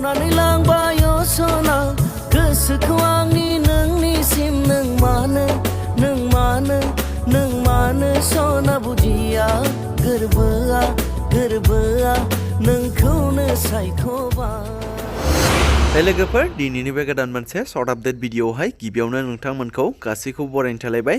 खावनानै लांबाय सना गोसोखौ आंनि नोंनिसिम नों मानो सना बुदिया गोरबोआ नोंखौनो सायख'बाय। लोगोफोर दिनैनि बे गोदान मोनसे सर्ट आपडेट भिडिअआवहाय गिबियावनो नोंथांमोनखौ गासैखौबो बरायनो थालायबाय।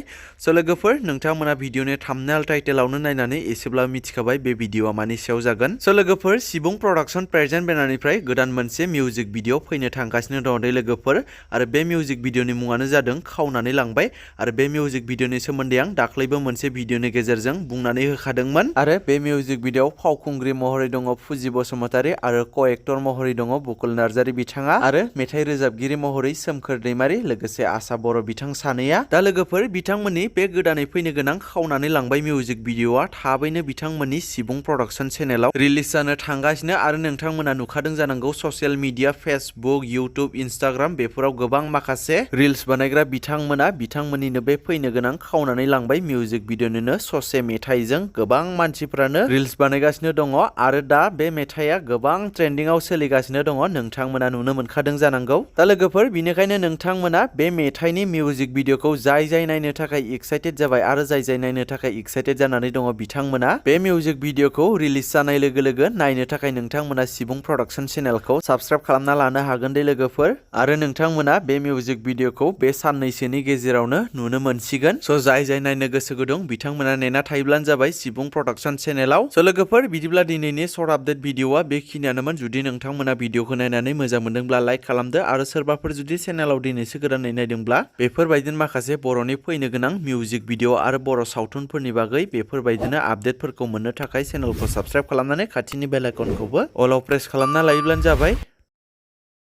लोगोफोर नोंथांमोना भिडिअनि थाम्बनेल टाइटेलावनो नायनानै एसेब्ला मिथिखाबाय बे भिडिअआ मानि सायाव जागोन। लोगोफोर सिबुं प्रडाक्शन प्रेजेन्ट बेनारनिफ्राय गोदान मोनसे मिउजिक भिडिअ फैनो थांगासिनो दङ दे लोगोफोर आरो बे मिउजिक भिडिअनि मुङानो जादों खावनानै लांबाय आरो बे मिउजिक भिडिअनि सोमोन्दै आं दाख्लैबो मोनसे भिडिअनि गेजेरजों बुंनानै होखादोंमोन आरो बे मिउजिक भिडिअआव फावखुंग्रि महरै दङ फुजि बसुमतारी आरो क-एक्टर महरै दङ बुकुल नार्जारी बिथाङा आरो मेथाइ रोजाबगिरि महरै सोमखोर दैमारी लोगोसे आसा बर' बिथां सानैया। दा लोगोफोर बिथांमोननि बे गोदानै फैनो गोनां खावनानै लांबाय मिउजिक भिडिअआ थाबैनो बिथांमोननि सिबुं प्रडाक्शन चेनेलाव रिलिज जानो थांगासिनो आरो नोंथांमोना नुखादों जानांगौ social media Facebook YouTube Instagram बेफोराव गोबां माखासे रिल्स बानायग्रा बिथांमोननिनो बे फैनो गोनां खावनानै लांबाय मिउजिक भिडिअनिनो ससे मेथाइजों गोबां मानसिफ्रानो रिल्स बानायगासिनो दङ आरो दा बे मेथाइआ गोबां ट्रेन्डिंआव सोलिगासिनो दङ नोंथांमोना नुनो मोनखादों जानांगौ। दा लोगोफोर बिनिखायनो नोंथांमोना बे मेथाइनि मिउजिक भिडिअखौ जाय नायनो थाखाय एक्साइटेड जाबाय आरो जाय नायनो थाखाय एक्साइटेड जानानै दङ बिथांमोना बे मिउजिक भिडिअखौ रिलिज जानाय लोगो लोगो नायनो थाखाय नोंथांमोना सिबुं प्रडाक्शन चेनेलखौ साबस्क्राइब खालामना लानो हागोन दे लोगोफोर आरो नोंथांमोना बे मिउजिक भिडिअखौ बे साननैसोनि गेजेरावनो नुनो मोनसिगोन। जाय नायनो गोसो गुदुं बिथांमोना नेना थायोब्लानो जाबाय सिबुं प्रडाक्शन चेनेलाव। लोगोफोर बिदिब्ला दिनैनि सर्ट आपडेट भिडिअआ बेखिनियानोमोन। जुदि नोंथांमोना भिडिअखौ नायनानै मोजां मोनदोंब्ला लाइक खालामदो आरो सोरबाफोर जुदि चेनेलाव दिनैसो गोदानै नायदोंब्ला बेफोरबायदिनो माखासे बर'नि फैनो गोनां मिउजिक भिडिअ आरो बर' सावथुनफोरनि बागै बेफोरबायदिनो आपडेटफोरखौ मोननो थाखाय चेनेलखौ साबस्क्राइब खालामनानै खाथिनि बेल आइकनखौबो अलाव प्रेस खालामना लायोब्लानो जाबाय।